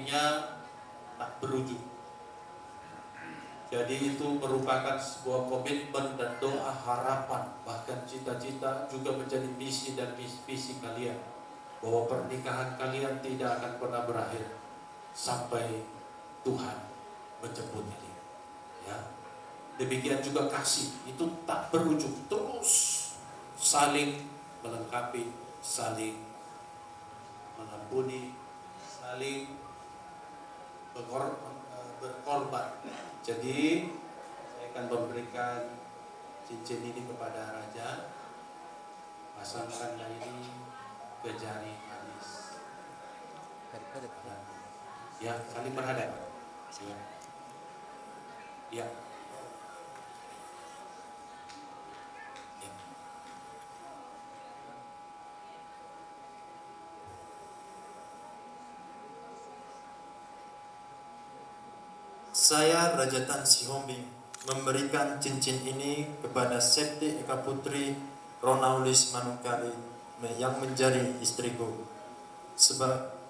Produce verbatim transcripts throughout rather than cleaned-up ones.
tak berujung. Jadi, itu merupakan sebuah komitmen dan doa, harapan, bahkan cita-cita, juga menjadi misi dan vis-, visi kalian, bahwa pernikahan kalian tidak akan pernah berakhir sampai Tuhan menjemput kalian. Ya. Demikian juga kasih, itu tak berujung, terus saling melengkapi, saling mengampuni, saling berkor-, eh, berkorban. Jadi, saya akan memberikan cincin ini kepada raja. Pasangkanlah ini ke jari manis. Ya, saling berhadapan. Ya. Ya. Ya. Saya, Raja Tan Sihombing, memberikan cincin ini kepada Septi Eka Putri Ronaulis Manungkalit yang menjadi istriku. Sebab,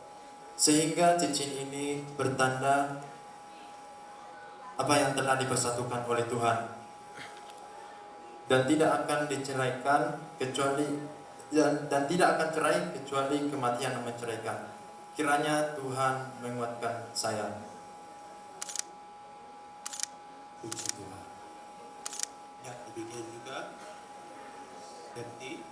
sehingga cincin ini bertanda apa yang telah dipersatukan oleh Tuhan. Dan tidak akan diceraikan kecuali, dan, dan tidak akan cerai kecuali kematian yang menceraikan. Kiranya Tuhan menguatkan saya. Puji Tuhan. Ya, demikian juga Septi.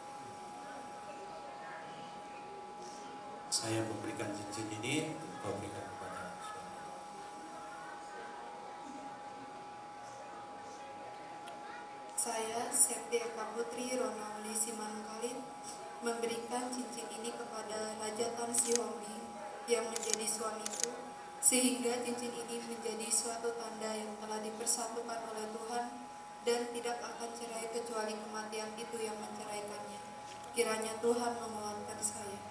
Saya memberikan cincin ini untuk kau berikan kepada suami. Saya, Septi Eka Putri Ronaulis Manungkalit, memberikan cincin ini kepada Raja Tan Sihombing yang menjadi suamiku, sehingga cincin ini menjadi suatu tanda yang telah dipersatukan oleh Tuhan dan tidak akan cerai kecuali kematian itu yang menceraikannya. Kiranya Tuhan menguatkan saya.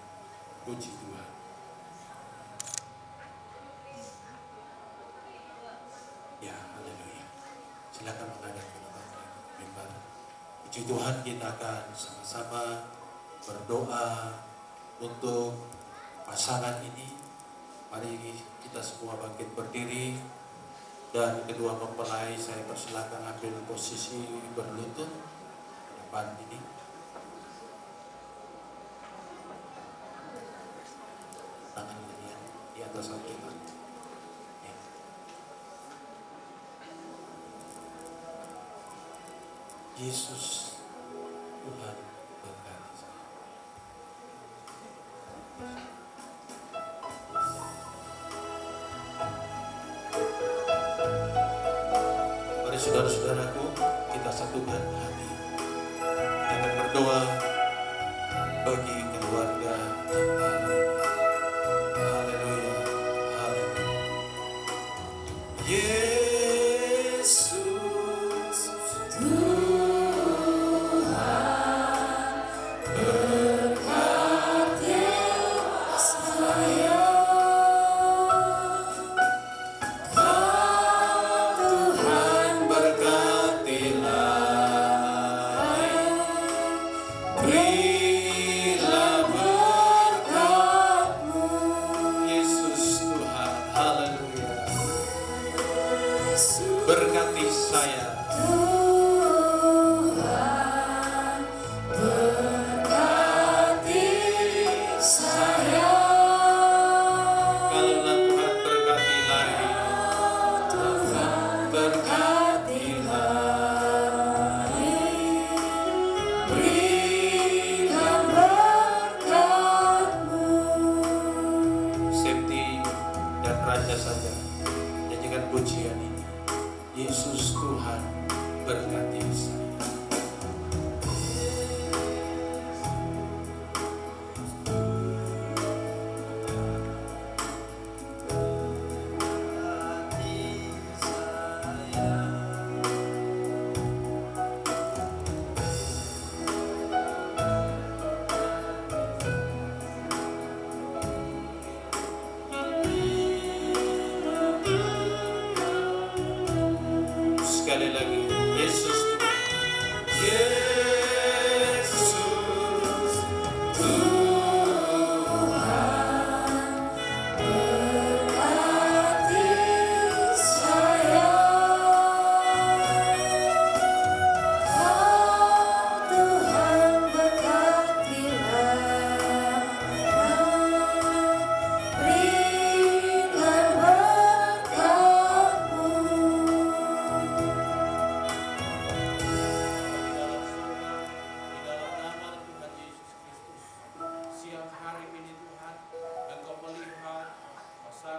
Puji Tuhan. Ya, haleluya. Silakan menghadap ke depan mimbar. Puji Tuhan, kita akan sama-sama berdoa untuk pasangan ini. Mari kita semua bangkit berdiri. Dan kedua mempelai saya persilakan ambil posisi berlutut ke depan ini. Tangan kalian di atas Alkitab. Ya. Yesus, Tuhan, berkati saya. Mari, saudara-saudaraku, kita satukan hati. Kita akan berdoa bagi keluarga yang baru. Haleluya, haleluya. Yesus, Tuhan, berkati saya. Kau, Tuhan, berkatilah. Berilah berkat-Mu. Yesus, Tuhan. Haleluya. Berkati saya. Tuhan, berkati saya. Kalaulah Tuhan berkati lagi. Tuhan, berkati lagi. Berikan berkat-Mu. Septi dan Raja saja nyanyikan pujian ini. Yesus, Tuhan, berkati saya. Sekali lagi, Yesus, Tuhan. Yesus, Tuhan, berkati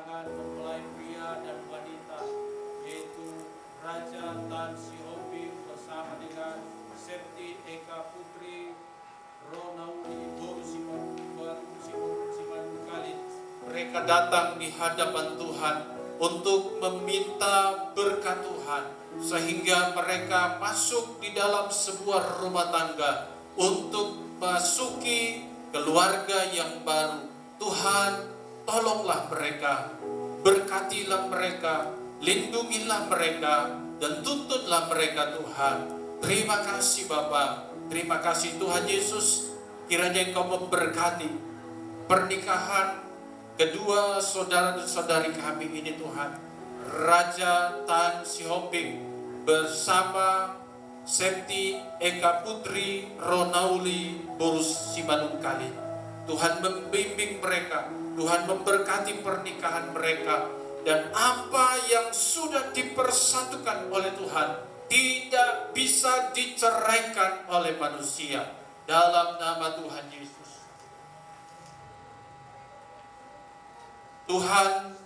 Mempelai pria dan wanita, yaitu Raja Tan Sihombing bersama dengan Septi Eka Putri Ronauli boru Siman-, boru Siman-, Simanungkalit. Mereka datang di hadapan Tuhan untuk meminta berkat Tuhan, sehingga mereka masuk di dalam sebuah rumah tangga untuk masuki keluarga yang baru. Tuhan, tolonglah mereka, berkatilah mereka, lindungilah mereka, dan tuntunlah mereka, Tuhan. Terima kasih, Bapa. Terima kasih, Tuhan Yesus. Kiranya Engkau memberkati pernikahan kedua saudara dan saudari kami ini, Tuhan. Raja Tan Sihombing bersama Septi Eka Putri Ronauli boru Simanungkalit. Tuhan membimbing mereka, Tuhan memberkati pernikahan mereka, dan apa yang sudah dipersatukan oleh Tuhan tidak bisa diceraikan oleh manusia. Dalam nama Tuhan Yesus. Tuhan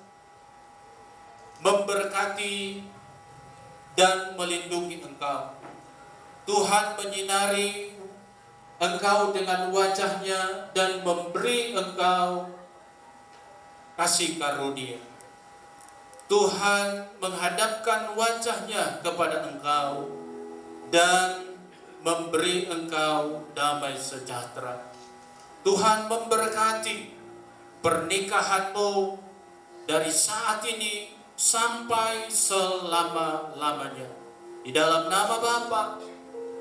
memberkati dan melindungi engkau. Tuhan menyinari engkau dengan wajah-Nya dan memberi engkau kasih karunia. Tuhan menghadapkan wajah-Nya kepada engkau dan memberi engkau damai sejahtera. Tuhan memberkati pernikahanmu dari saat ini sampai selama-lamanya. Di dalam nama Bapa,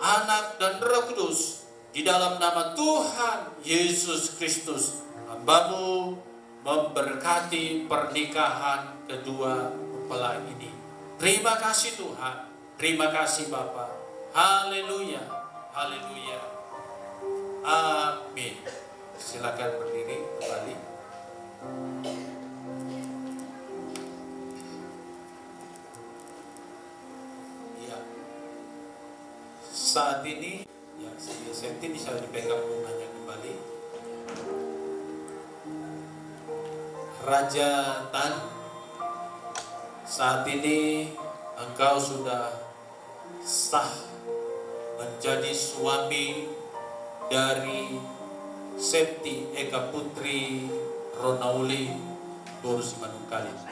Anak, dan Roh Kudus, di dalam nama Tuhan Yesus Kristus, hamba-Mu memberkati pernikahan kedua mempelai ini. Terima kasih, Tuhan. Terima kasih, Bapa. Haleluya. Haleluya. Amin. Silakan berdiri kembali. Ya. Saat ini, ya, si Septi bisa dipegang bunganya kembali. Raja Tan, saat ini engkau sudah sah menjadi suami dari Septi Eka Putri Ronauli boru Simanungkalit.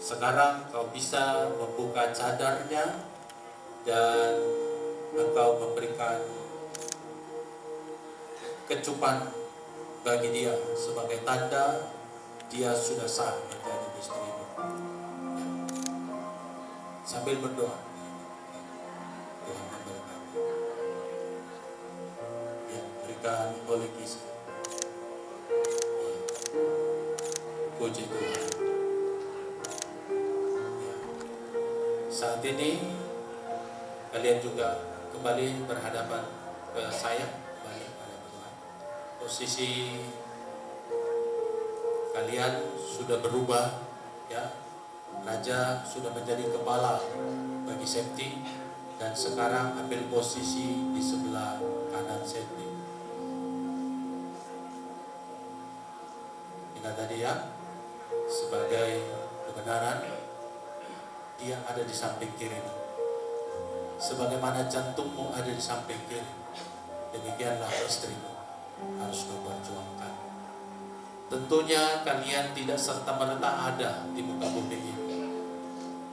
Sekarang kau bisa membuka cadarnya dan engkau memberikan kecupan bagi dia sebagai tanda dia sudah sah menjadi istrimu. Ya. Sambil berdoa. Tuhan memberkati. Ya, berikan oleh kisah. Ya. Puji Tuhan. Ya. Saat ini kalian juga kembali berhadapan ke saya, kembali pada Tuhan. Posisi kalian sudah berubah, ya. Raja sudah menjadi kepala bagi Septi, dan sekarang ambil posisi di sebelah kanan Septi. Ingat tadi ya, sebagai kebenaran, dia ada di samping kiri. Sebagaimana jantungmu ada di samping kiri, demikianlah istrimu harus kau perjuangkan. Tentunya kalian tidak serta-merta ada di muka bumi ini.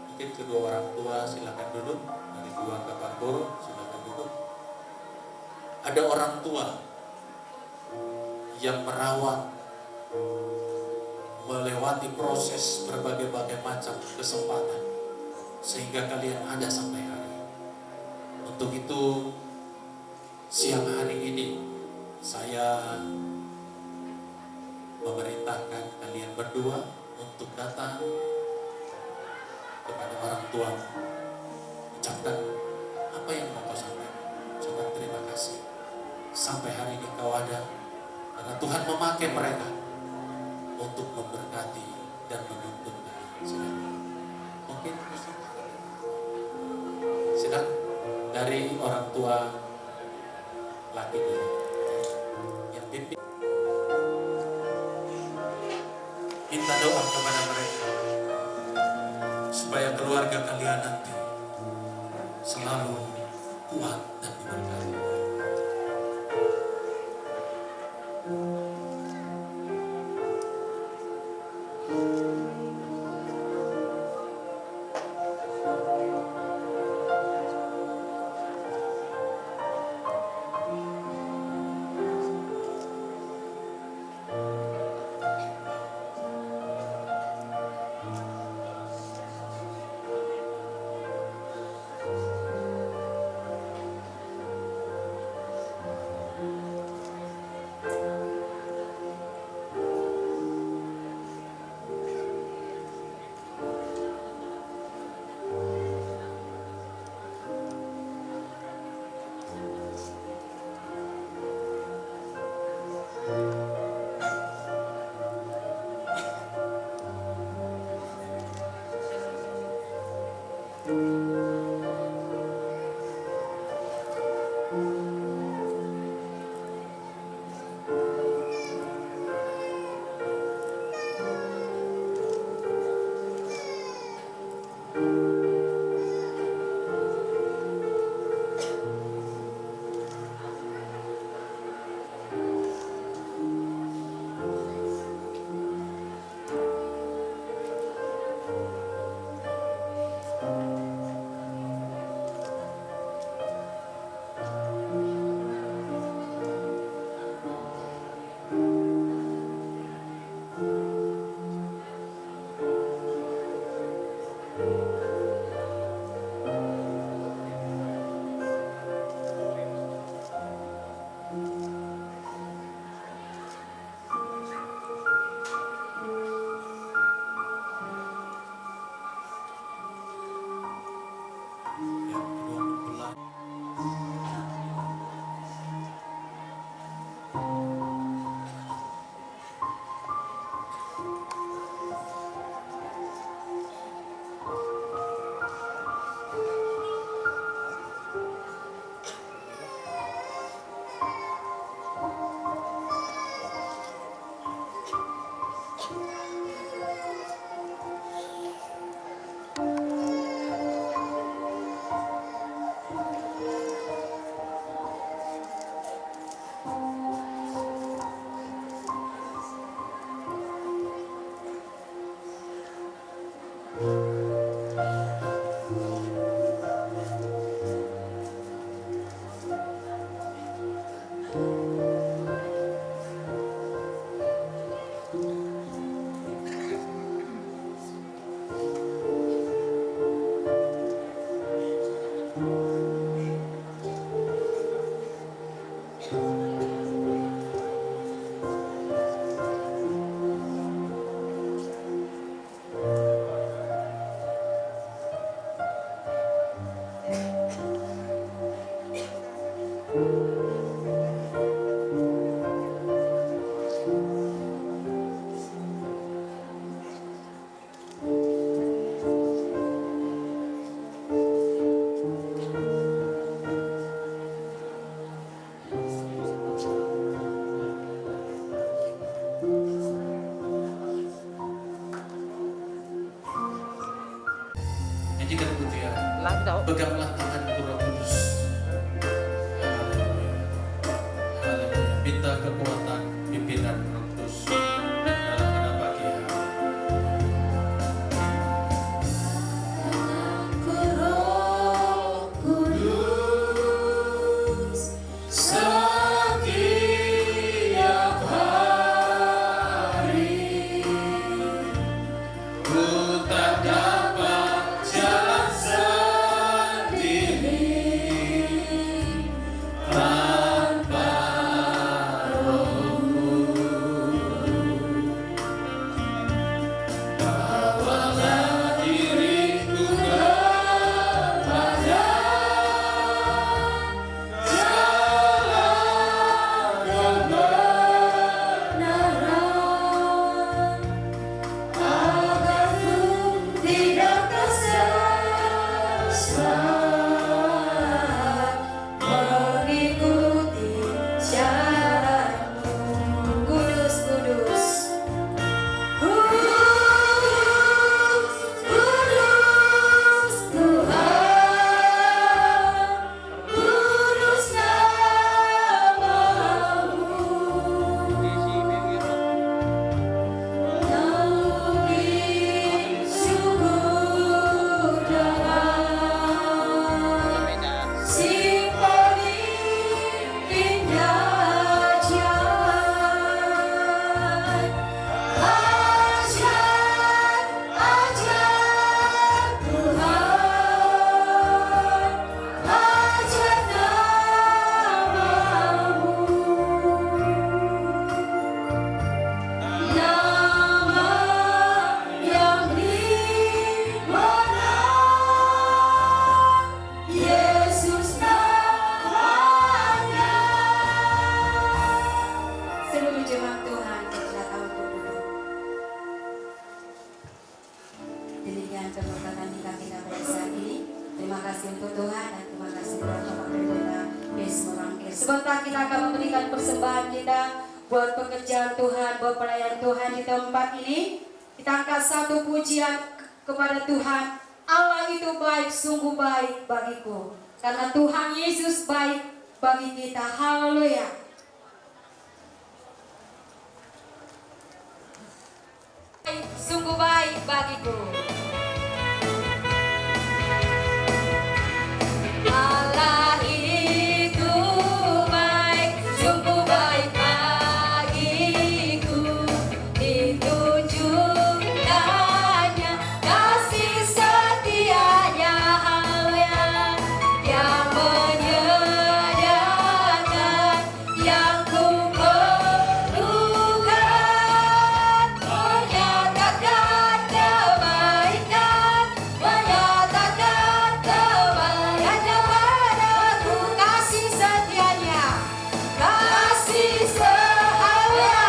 Mungkin kedua orang tua silakan duduk, dari keluarga Pak Guru silakan duduk. Ada orang tua yang merawat, melewati proses berbagai-bagai macam kesempatan, sehingga kalian ada sampai hari ini. Untuk itu, siang hari ini, saya memerintahkan kalian berdua untuk datang kepada orang tuamu. Ucapkan apa yang mau kau sampaikan. Ucapkan terima kasih. Sampai hari ini kau ada, karena Tuhan memakai mereka untuk memberkati dan menuntun kalian. Silakan. Mungkin silakan dari orang tua laki dulu. Yang pimpin. Minta doa kepada mereka, supaya keluarga kalian nanti selalu kuat dan diberkati. Jadi, kan gitu ya. Lagi tau. Peganglah tanganku, Roh Kudus. Haleluya. Haleluya. Minta kekuatan pimpinan Roh Kudus dalam menapaki hal. Tanganku, Roh Kudus, setiap hari ku tak dapat jalan sendiri. Demikian pemberkatan kita, kita pada saat ini. Terima kasih untuk Tuhan dan terima kasih buat Bapak Pendeta Desmond Rangkir. Sebentar kita akan memberikan persembahan kita buat pekerjaan Tuhan, buat pelayanan Tuhan di tempat ini. Kita angkat satu pujian ke-, kepada Tuhan. Allah itu baik, sungguh baik bagiku. Karena Tuhan Yesus baik bagi kita. Haleluya. Sungguh baik bagiku. Allah itu baik, sungguh baik bagiku. Ditunjukkannya kasih setianya, haleluya, yang menyediakan yang kuperlukan, menyatakan kebaikan, menyatakan kebaikan kepadaku. Kasih setianya, kasih setia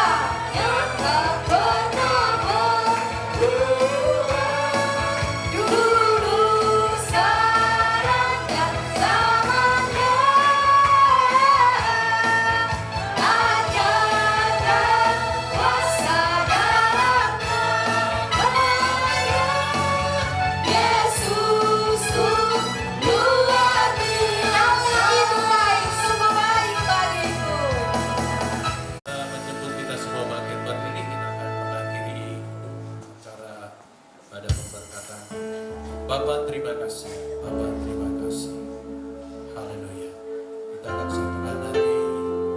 yang tak pernah berubah. Dulu, sekarang, dan selamanya. Ajaran kuasa dalam namanya. Yesusku luar biasa. Itu baik, sungguh baik bagiku. Menjemput kita semua bangkit berdiri, kita akan mengakhiri acara pada pemberkatan. Bapa, terima kasih. Bapa, terima kasih. Haleluya. Kita akan satukan hati untuk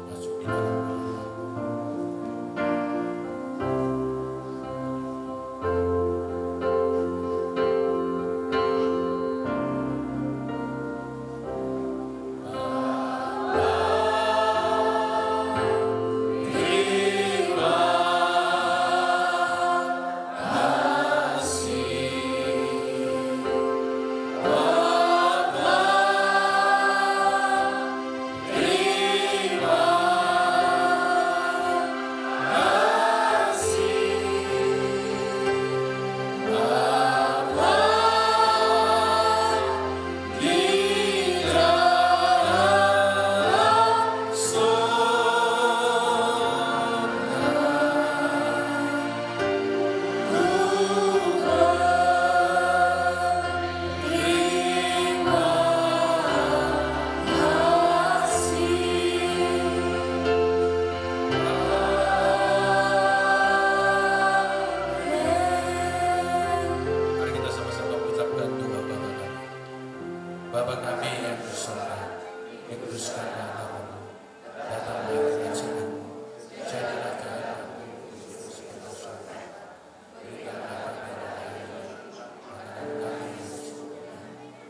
masuk di dalam Tuhan. Mari kita sama-sama ucapkan doa Bapa kami. Bapa kami yang di sorga, dikuduskanlah namamu. Datanglah kerajaanmu. Jadilah kehendakmu di surga. Berikanlah kami pada hari ini makanan kami yang secukupnya.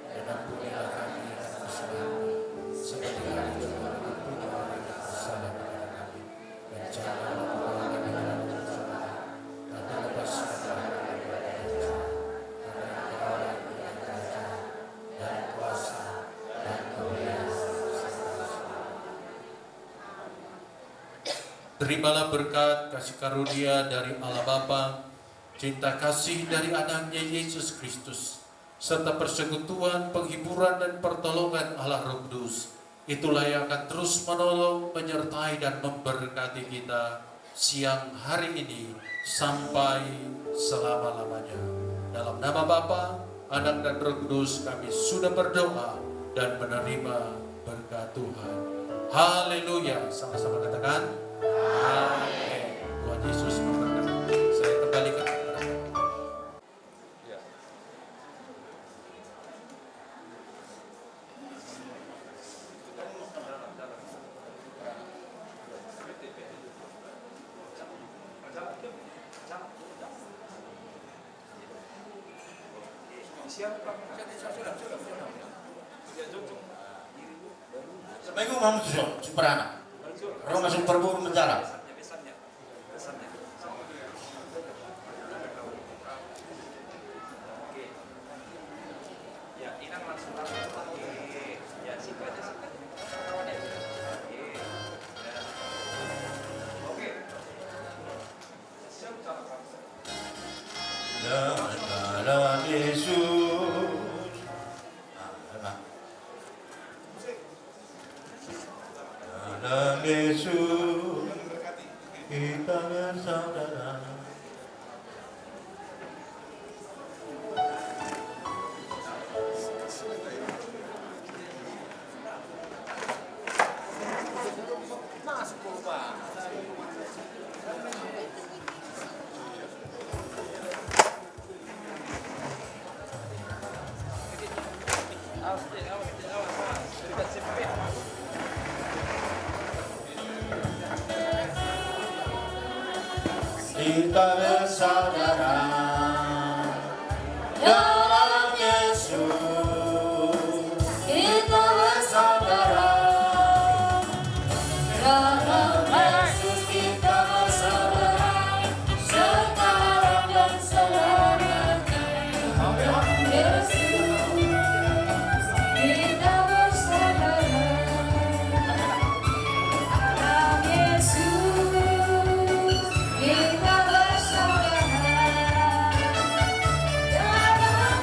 Dan ampunilah kami atas kesalahan kami, seperti kami juga mengampuni orang yang bersalah kepada kami. Dan janganlah membawa kami dalam pencobaan, tapi lepaskanlah kami dari yang jahat. Karena Engkau yang punya kerajaan, dan kuasa, dan kemuliaan. Terimalah berkat kasih karunia dari Allah Bapa, cinta kasih dari Anaknya Yesus Kristus, serta persekutuan, penghiburan, dan pertolongan Allah Roh Kudus. Itulah yang akan terus menolong, menyertai, dan memberkati kita siang hari ini sampai selama-lamanya. Dalam nama Bapa, Anak, dan Roh Kudus, kami sudah berdoa dan menerima berkat Tuhan. Haleluya. Sama-sama katakan, amin. Tuhan Yesus memberkati. Saya kembalikan kepada Minggu mamu tu, Suprana. Roma Superboru Menjara. Dalam Yesus. Dalam Yesus kita bersaudara. Kita bersaudara dalam Yesus. Kita bersaudara dalam Yesus, kita bersaudara sekarang dan selamanya. Dalam Yesus, kita bersaudara. Dalam Yesus, kita bersaudara. Dalam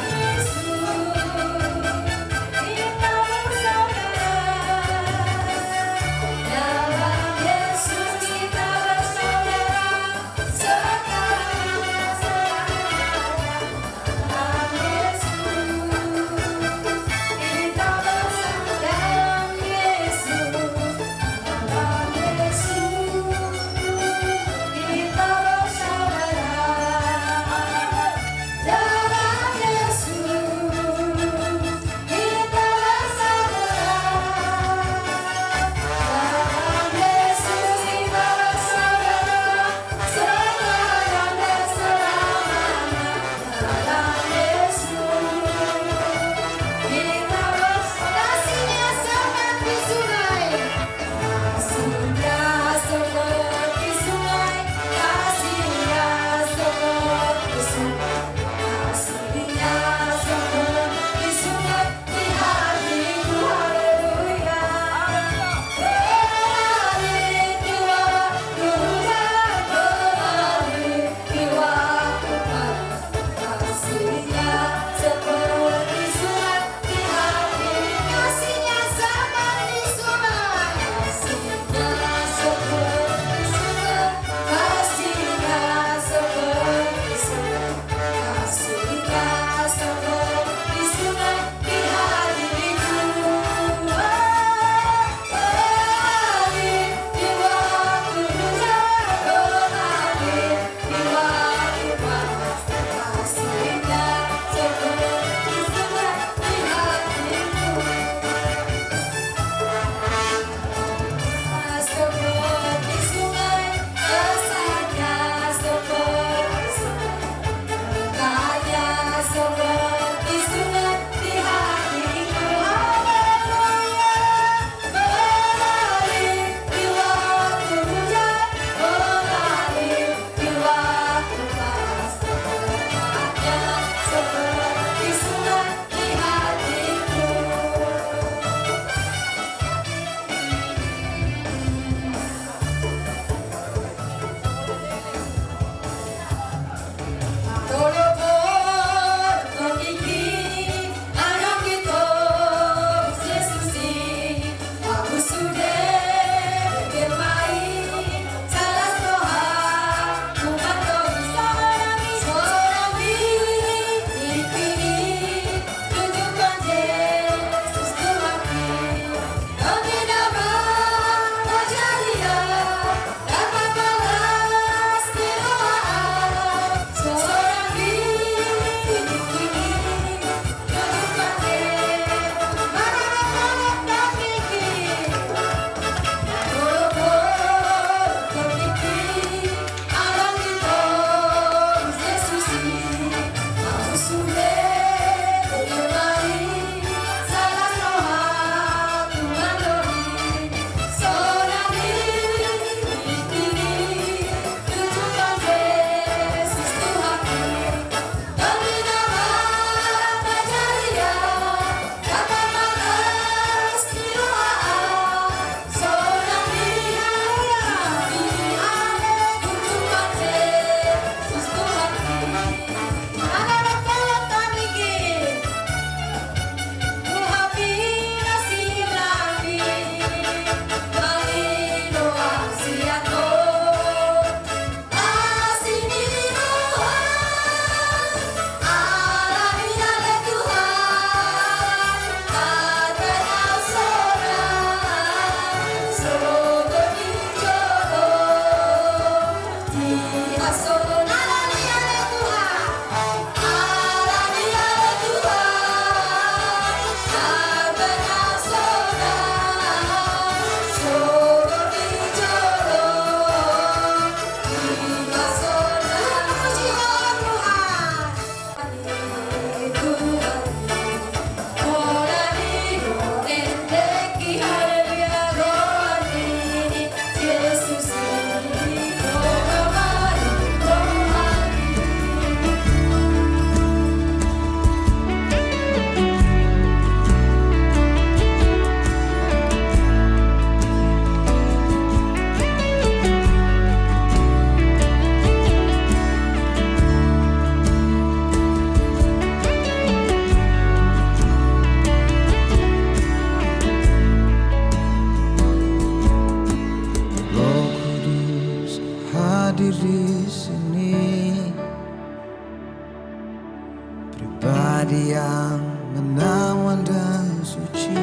Pribadi yang menawan dan suci,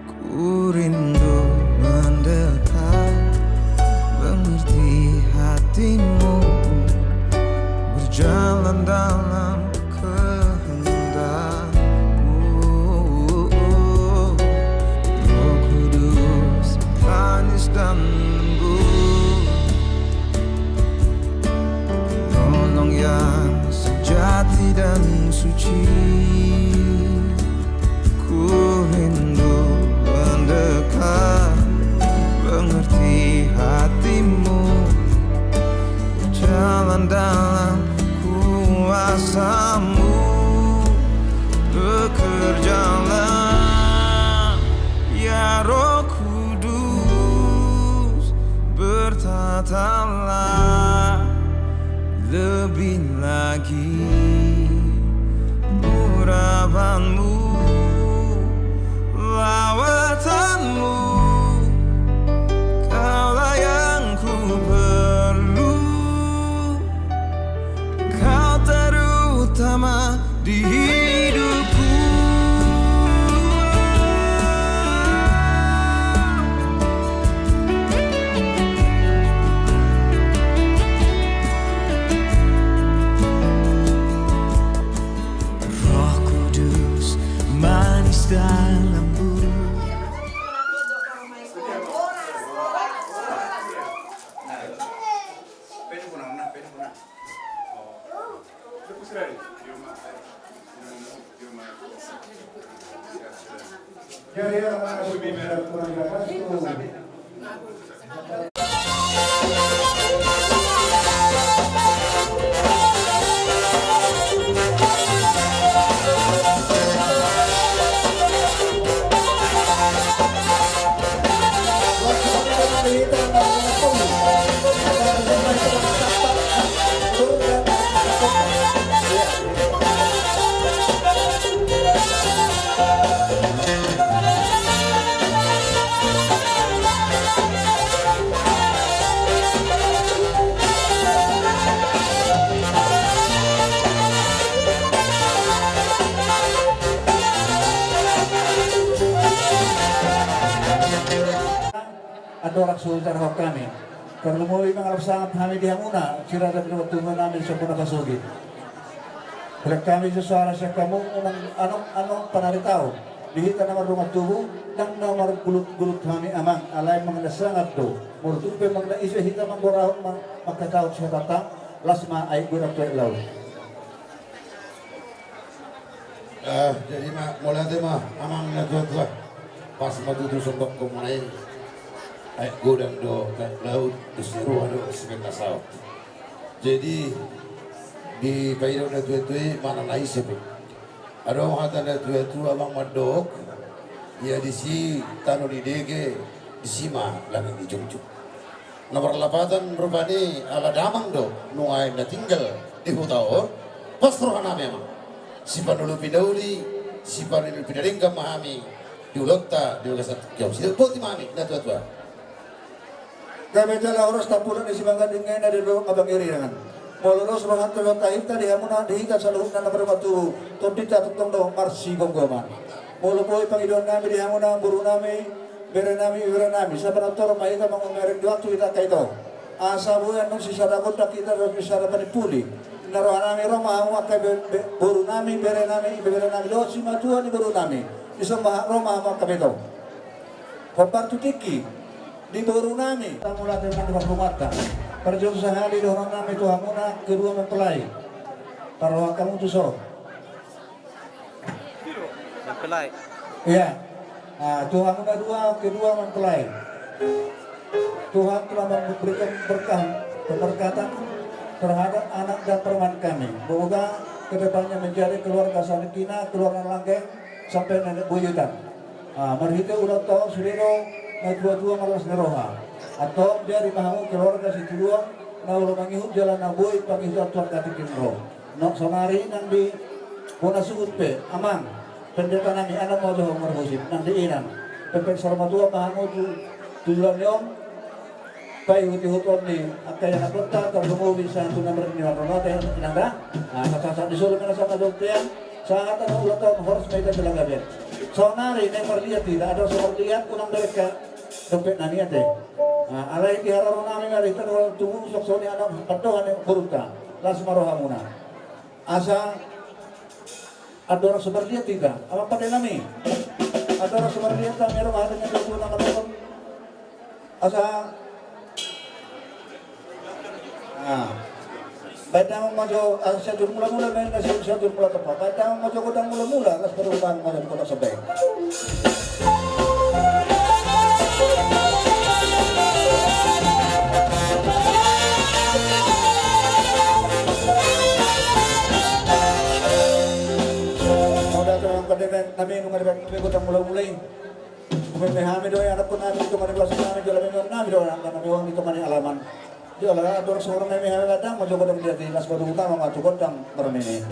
ku rindu mendekat, mengerti hatimu, berjalan dalam kehendakmu. Roh Kudus, manis dan lembut, penolong yang sejati dan suci. Ku rindu mendekat, mengerti hatimu, berjalan dalam kuasamu. Bekerjalah, ya Roh Kudus, bertatalah lebih lagi. Urapanmu, lawatanmu, Kaulah yang ku perlu, Kau terutama di hidupku. Roh Kudus, manis dan lembut. Andorang so tarhok hami, tarlumobi mangalap sangap hami di hamuna, sirara di dongan tubu nami, sombuna pasogit. Hulehon hami so suara sian hamu, unang anong anong panaritaon di hita na mardongan tubu, nang na margulut-gulut hami amang, alai manang na sangap do. Molo tung pe manang na ise hita manggorahon, mangkatahon sihatahon, las ma aek godang tu aek laut. Jadi ma, mauliate ma amang na tuatua. Pas ma tutu songon na hudok hamuna i, aek godang do aek laut, dos ni roha do sibaen na saut. Jadi dipaida na tuatua i manang na ise pe. Adong hata na tuatua amang mandok, ia disi tano didege, disi ma langit dijungjung. Na marlapatan rupani ala damang do nuaeng na tinggal di huta on. Pos roha nami amang, sipanulupi na uli, sipanulupi na denggan ma hami di ulaonta di bagasan tingki on. Sidok boti ma hami na tuatua. Gabe jala horas tampulan ni Simanggading, na di dolok abang Iriangan. Molo dos rohanta dohot tahinta di hamuna, di hita saluhutna na mardongan tubu, tondinta tongtong do marsigomgoman. Molo boi pangidoan nami di hamuna, boru nami, bere nami, ibebere nami, sabar antor ma hita mangumereng di waktu hita angka ito. Asa boi annon sisada gondang hita dohot sisada panimpuli. Na roha nami ro ma hamu angka be-, be-, boru nami, bere nami, ibebere nami dohot simatua ni boru nami. Dison ma ro ma hamu angka beto. Hombar tu tingki di boru nami. Mauliate ma di parpunguanta. Parjolo sahali dohonon nami tu hamuna kedua mempelai. Parrohahon hamu tuson. Mempelai. Iya. Ah, tu hamuna dua, kedua mempelai. Tuhan telah memberikan berkah, pemberkatan terhadap anak dan permanen kami. Semoga kedepannya menjadi keluarga sakinah, keluarga langgeng sampai nenek buyutan. Ah, marhite ulaonta on sude do na tuatua marlas ni roha. Antong jadi ma hamu keluarga sitiruon na olo mangihut jala na boi pangihuton tu angka tingki on ro. Nang sonari nang di bona suhut pe, amang, pendeta nami, annon ma jo marhusip nang di inang. Pepeng saur matua ma hamu tu, tu joloan ni on. Paihut-ihut on ni angka ianakhonta, tarlumobi sahat tu na marnini marnono te, inang da. Ah, na sahat-sahat ni solu ma na sahat na dope an. Sahat na ulang tahun, horas ma hita jala gabe. Saonari naeng marliat hita, adong so marliat, unang berengke dompet nami ate. Ah, alai di haroro nami ma di hita na tubu, songon i anak pandohan ni borunta. Las ma rohamuna. Asa andorang so marliat hita, amang pande nami. Andorang so marliat hita, mero ma hata ni tutu na madokon. Asa, ah. Baen damang ma jo, ah, Sianjur Mula-mula, baen na Sianjur Mula Topa. Baen damang ma jo godang mula-mula, las paduka ma jo godang sombeng. Mauliate ma pande nami, nunga dibaen godang mula-mula i. Umempe hami do i anakhon nami, tongon i basa nami, jala umempe nami do i anakhon nami, tongon i alaman. Jala andorang so ro nami hami, baen damang ma jo godang di hita, las paduka ma jo godang marnini.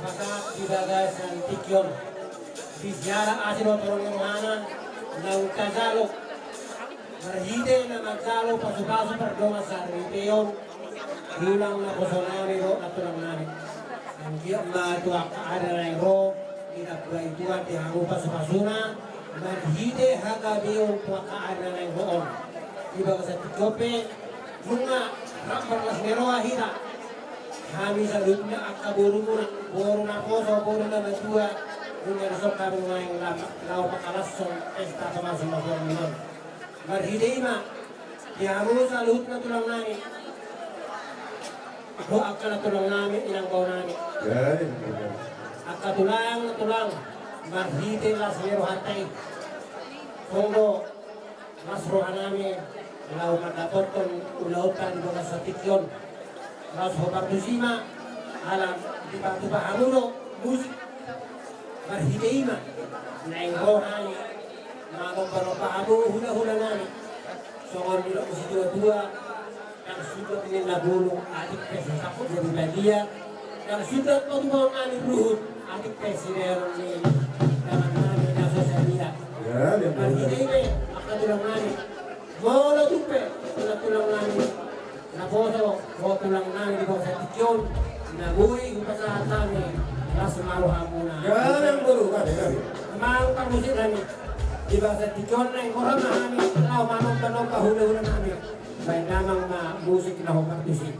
Pasahat di bagasan tingki on. Di siala asi dohot holong ni rohana naung tajalo. Marhite na manjalo pasupasu pardongan saripeon, tulang naposo nami dohot nantulang nami. Anggiat ma tu angka ari na naeng ro ditambai Tuhan di hamu pasupasuna marhite hagabeon tu angka ari na naeng ro on. Di bagasan tingki on pe nunga rap marlas ni roha hita. Hami saluhutna angka borumuna, boru naposo, boru na matua, nunga dison hami naeng laho mangkalashon pesta pamasumasuon on. Marhite i ma di hamu saluhutna tulang nami dohot angka nantulang nami, inang bao nami. Angka tulang, nantulang, marhite las ni rohanta i, songon do las roha nami laho mandapothon ulaonta di bagasan tingki on. Laos hombar tusi ma, ala dipatupa hamu do musik. Marhite i ma naeng ro hami manombanomba hamu hulahula nami. Songon nidok ni situatua, ndang sundat ninna bulung, atik pe so sangkut jadi badia. Ndang sundat patupaon nami ruhut, atik pe sideanon ni damang nami na so sadia. Marhite i pe angka tulang nami, molo tung pe tulang-tulang nami naposo dohot tulang nami di bagasan tingki on, na boi hupasahat hami las ni rohamuna. Gabe boru, gabe, gabe. Amang parmusik nami, di bagasan tingki on naeng ro ma hami laho manombanomba hulahula nami. Baen damang ma musik na hombar tusi.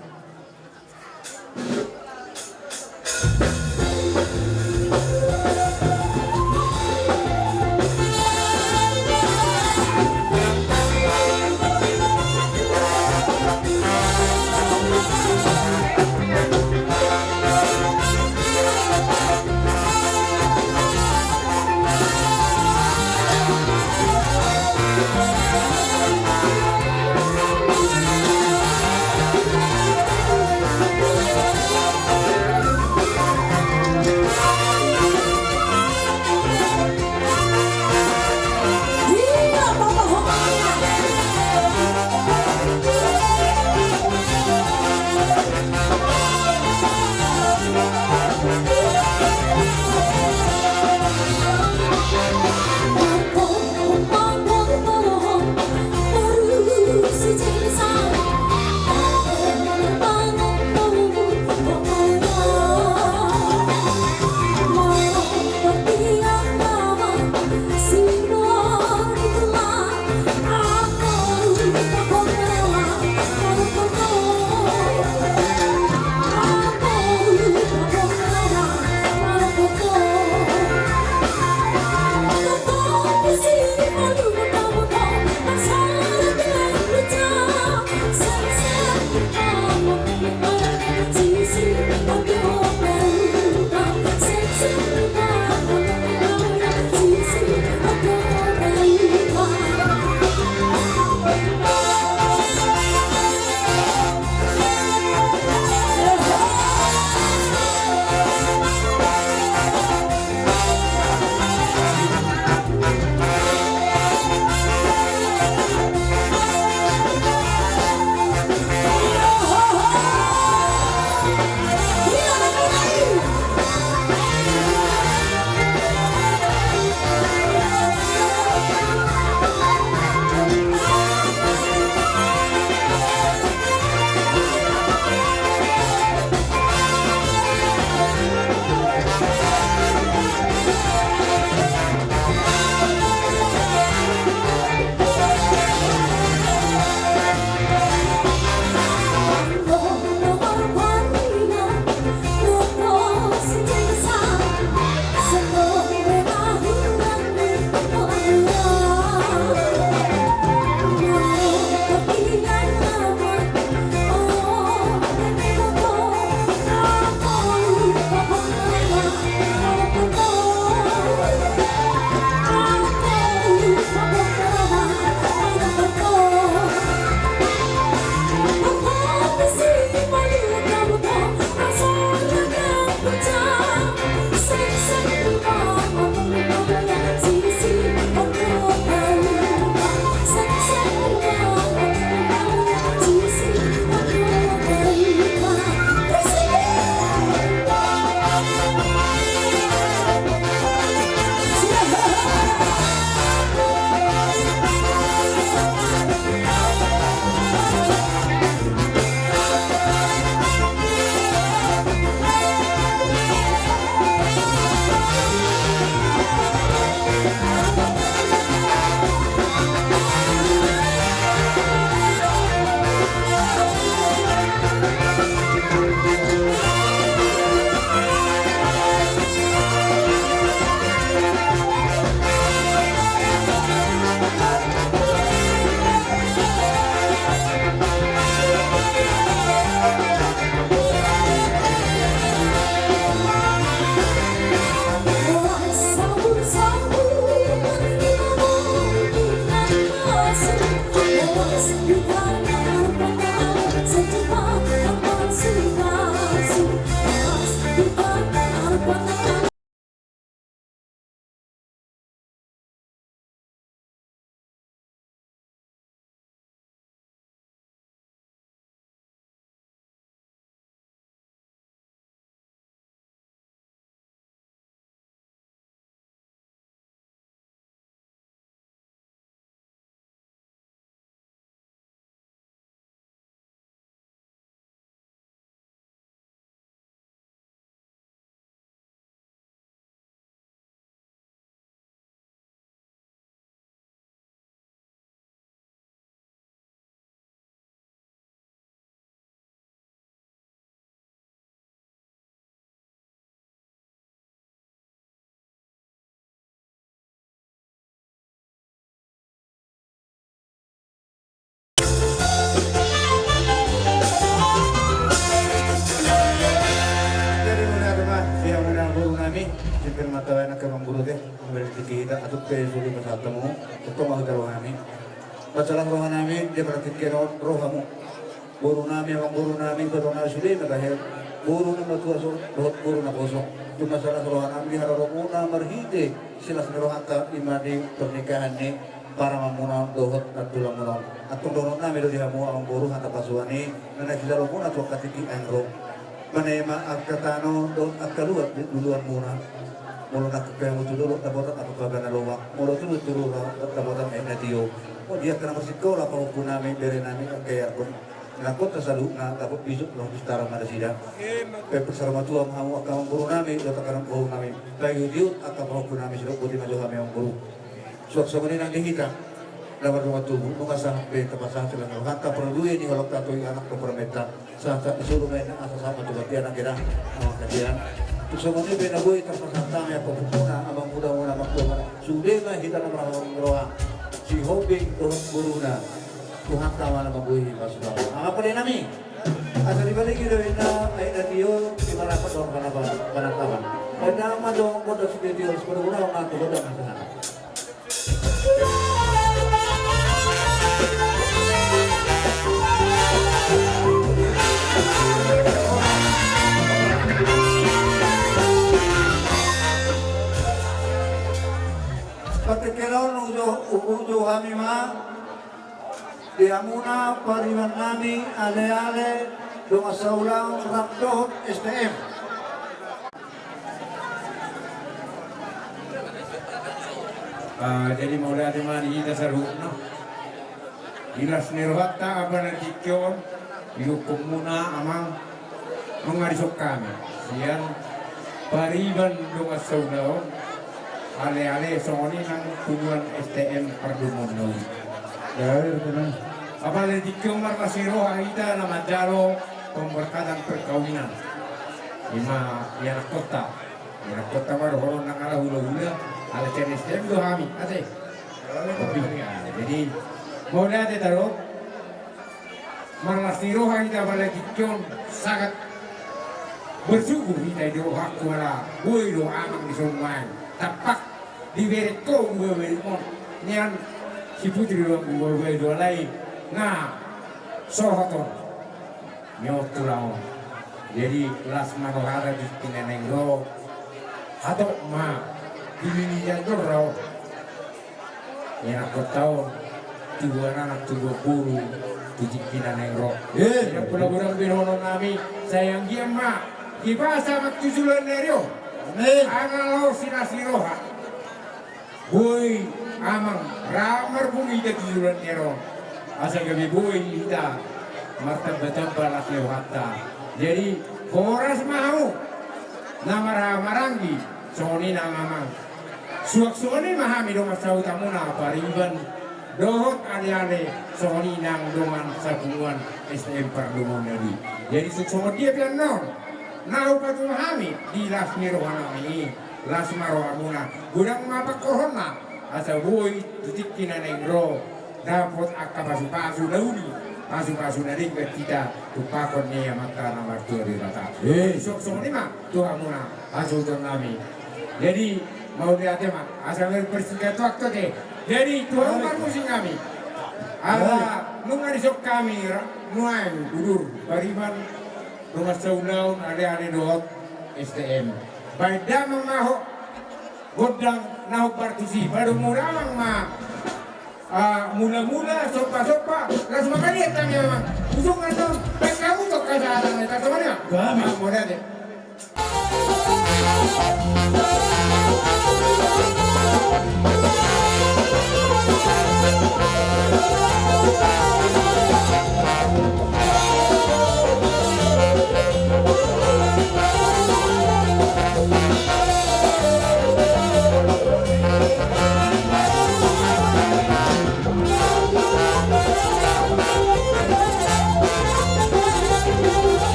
Jadi mauliate ma di hamuna boru nami, sipir mata wayang ke amangboru te, memberi rezeki hita, atuk pe sudah bersatamu, ketemu kita rohani. Masalah roha nami, dia berarti kena rohamu. Boru nami, amangboru nami, boru nami sude na tahe, boru na matua so, dohot boru na poso. Cuma salah roha nami di haroromuna marhite silas ni rohanta ima di pernikahan ni paramamuna on dohot nantulamuna on. Antong dohonon nami do di hamu amangboru hata pasuan i, na naeng sijalomuna tu angka tingki an ro. Manema angka tano dohot angka luat di luluanmuna. Molo nangkin pe hamu tu dolok dapotan apa pagana lowang. Molo tu turu dapotan aek na tio. Molo di angka na marsikola pahompu nami bere nami angka i argon. Nangkon ta saluhutna dapot bisuk laho bistara ma nasida. Pe persaramatua ma hamu angka amangboru nami dohot angka amangboru nami. Baik diut angka pahompu nami sidok boti ma jo hami amangboru. Suang songon i nang di hita na mardongan tubu nunga sahat be tapasahat silas ni rohanta, parlului ni holong ta tu anak tu parumaenta. Sahat-sahat ni solu ma inna asa sahat ma tu badia nang hita. Tung songon i pe na boi tapasahat hami angka pahompu muna, amang muda muna, amang tua muna. Sude ma hita na marhaha ni roha, si Hombing dohot boruna. Tuhanta ma na mambohi pasupasu. Amang pande nami. Asa dibaligei do inna aek na tio, di marangkup dohot panatapan. Panatapan. Inna ma dohot gondang si tio, si gondang na tu gondang na sahana. Patikkenon uju, uju hami ma. Di hamuna pariban nami, ale-ale, dongan saulaon rap dohot S T M. Ah, jadi mauliate ma di hita saluhutna. Di las ni rohanta apa na tingki on, di hukum muna amang. Nunga dison hami sian pariban dongan saulaon, ale-ale songon i nang punguan S T M pardomuan na uli. Gair tenang. Apala di tingki on marlas ni roha hita na manjalo pemberkatan perkawinan. Ima ianakkonta. Ianakkonta ma dohonon nang ala hula-hula, ala sian S T M do hami ate. Jadi mauliate taro. Marlas ni roha hita apala tingki on, sangat bersyukur hita di rohangku ala boi do amang dison nuaeng. Tampak dibereng ho buha-buha on. Nian si Putri do buha-buha do alai na sohot on. Nion tulang on. Jadi las ma rohanta di tingki na naeng ro. Hatop ma di lilian do ro. Ianakkonta on, tubuan anak tubuan boru, tu tingki na naeng ro. Eh. Ia pula godang be dohonon nami, sai anggiat ma dipasa ma tu joloan ni ari on. Amin. Asa laho silas ni roha. Boi amang, rap marburu hita tu joloan ni ari on. Asa gabe boi hita martamba-tamba las ni rohanta. Jadi horas ma hamu na marhaha maranggi, songon i nang amang. Suang songon i ma hami dongan sahutamuna pariban dohot ale-ale, songon i nang dongan sapunguan S T M pardomuan na uli. Jadi suang songon dia pe annon na hupatupa hami di las ni roha nami i, las ma rohamuna, godang ma pangkorhonna, asa boi tu tingki na naeng ro dapot angka pasu-pasu na uli, pasu-pasu na denggan hita tumpahon ni Amanta na martua Debata. Eh. Suang songon i ma tu hamuna hasuhuton nami. Jadi mauliate ma, asa bersingkat waktu te. Jadi tu hamu parmusik nami. Ala nunga dison hami ra-, nuaeng udur, bariban, dongan saulaon, aleale dohot S T M. Baen damang ma ho gondang na hombar tusi, padomu damang ma, ah, mulamula, sompasompa, laos mangaliat hami amang. Usungan do, baen hamu tongka sahatang na tartama ni ma. Hami. Ah, mauliate.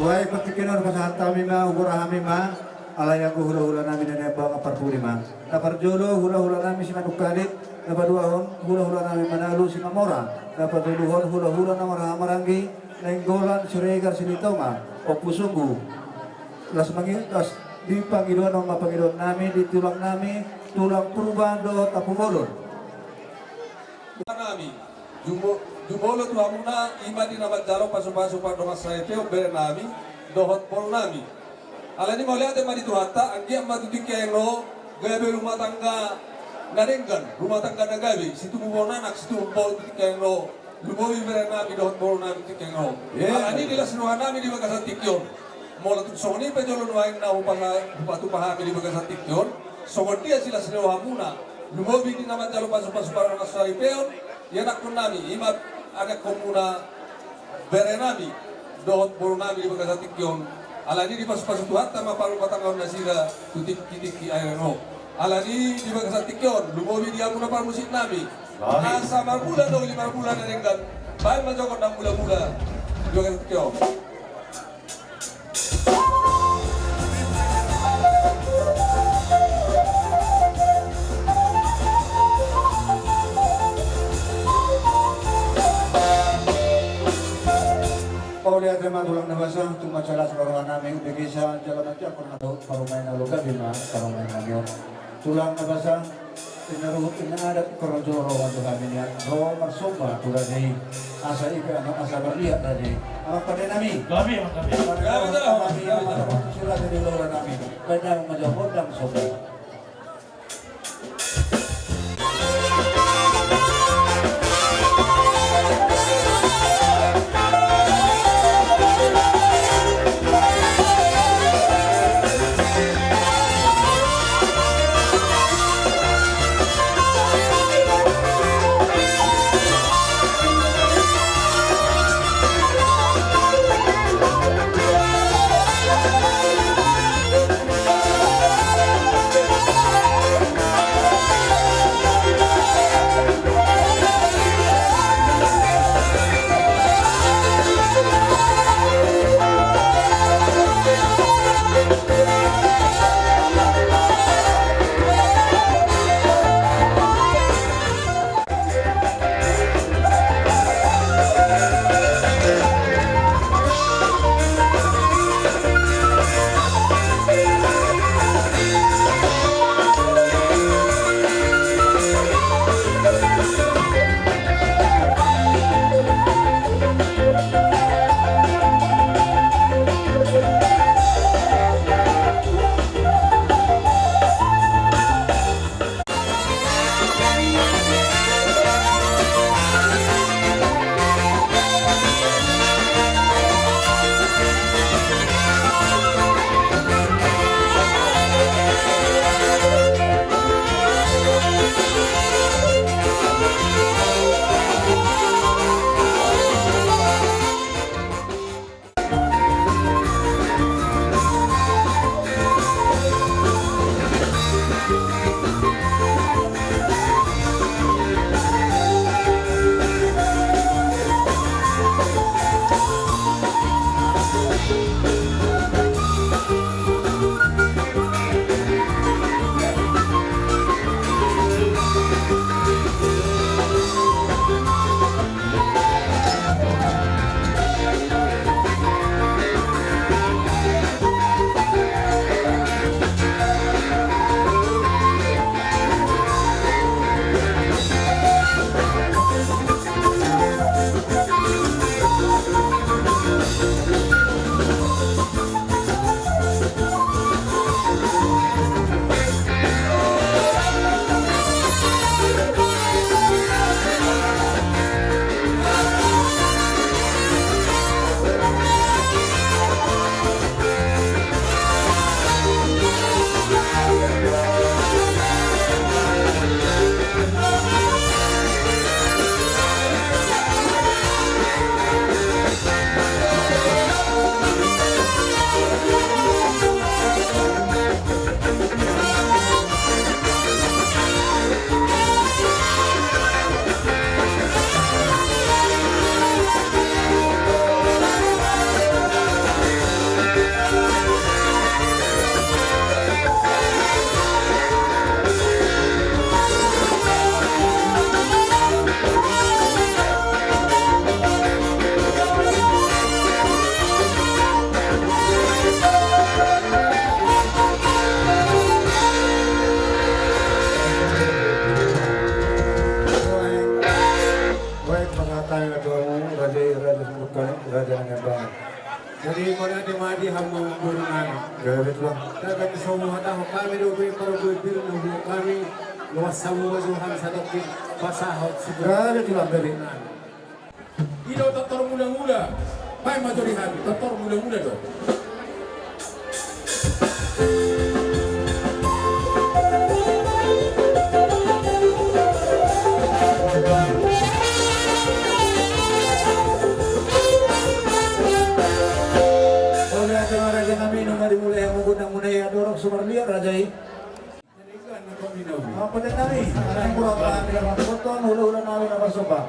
Baik, partingkian on pasahat hami ma, huboto hami ma, alai anggo hulahula nami na naeng baoa parpudi ma. Na parjolo hulahula nami Simanungkalit, na paduahon hulahula nami Manalu Simamora, na patoluhon hulahula na marhahamaranggi, Nainggolan Siregar Silitonga, Ompu Sunggu. Laos mangi-, laos di pangidoan on ma pangidoan nami, di tulang nami, tulang Purba dohot Tampubolon. Nami, jumolo, jumolo tu hamuna, i ma di na manjalo pasupasu pardongansaripeon bere nami, dohot boru nami. Alani mauliate ma di Tuhanta, anggiat ma tu tingki on ro, gabe rumah tangga na denggan, rumah tangga na gabe, situbu boru anak, situbu boru tu tingki on ro, lumobi bere nami dohot boru nami tu tingki on ro. Alani di las ni roha nami di bagasan tingki on. Molo tung songon i pe jolo nuaeng na hupasa-, hupatupa hami di bagasan tingki on, songon dia silas ni rohamuna, lumobi di na manjalo pasupasu pardongansaripeon, ianakhon nami, i ma anakhonmuna, bere nami, dohot boru nami di bagasan tingki on, alani dipasupasu Tuhanta ma parrumatanggaon nasida tu tingki-tingki on ro. Alani di bagasan tingki on, lumobi di hamuna parmusik nami. Asa marmula na uli, marmula na denggan. Baen ma jo gondang mula-mula di bagasan tingki on. Mauliate ma tulang na basa, tung mansai las ma roha nami, umbegesa jala manjangkon hata parumaen na olo, gabe ma parumaen nami on. Tulang na basa, inna ruhut inna adat, parjolo ro ma tu hami nian, ro marsomba tu raja i. Asa i pe asa marliat raja i. Amang pande nami. Gabe, amang gabe. Gabe, amang gabe. Gabe, amang gabe. Raja ni lora nami. Baen ma jo gondang somba. Baik, mangkatai na tuamu, raja i, raja sundukkan, raja na niambangan. Jadi, mauliate ma di hamu boru nami. Gabe tulang. Daging somu hatahon hami do, be parbue pir na huboan hami, loas hamu ma jo hami sadokkin, pasahot sibulan. Gabe tulang, gabe. I do tortor mula-mula. Baen ma jo di hami tortor mula-mula do. Mauliate ma raja nami, nunga dimulai hamu gondang muna i, andorang so marliat raja i. Hula-hula nami na parsomba.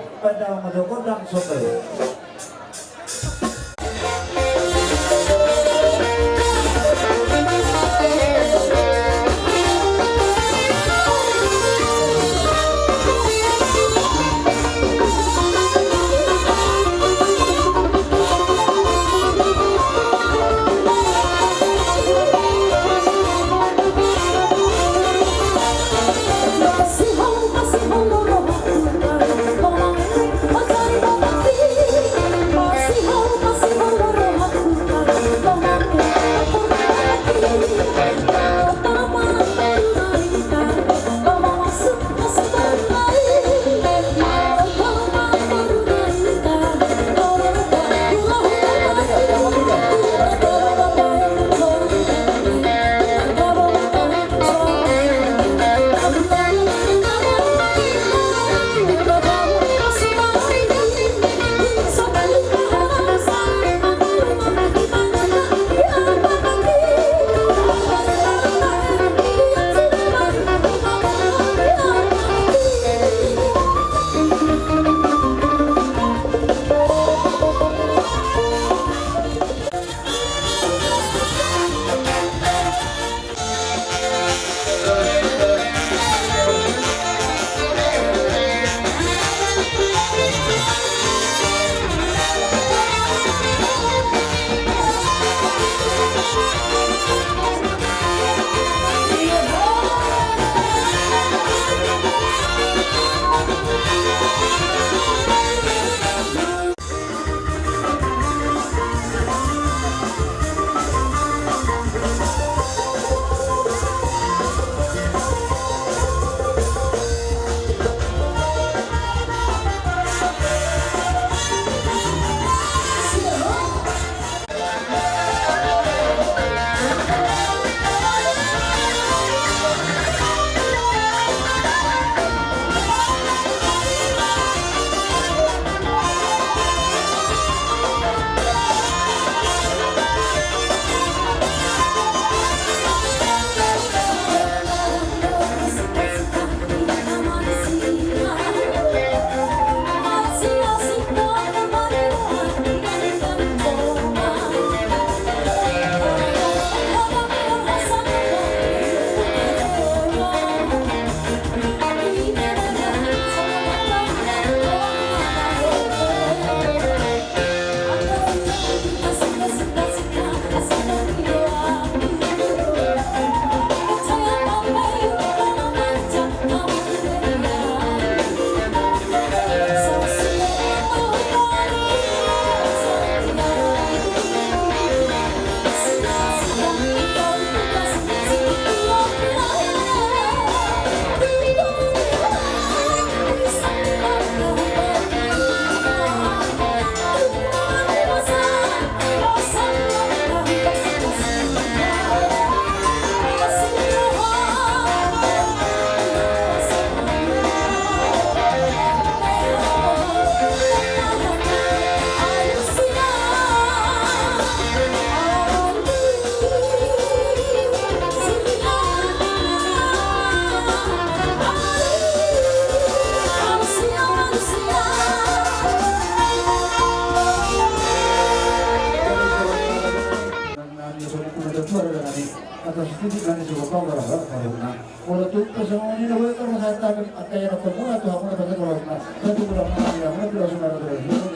Molo tung pe songon i na, angka ia na pemuna tu hamuna pakai kolosna. Satu bulan mati hamuna tu hamuna tu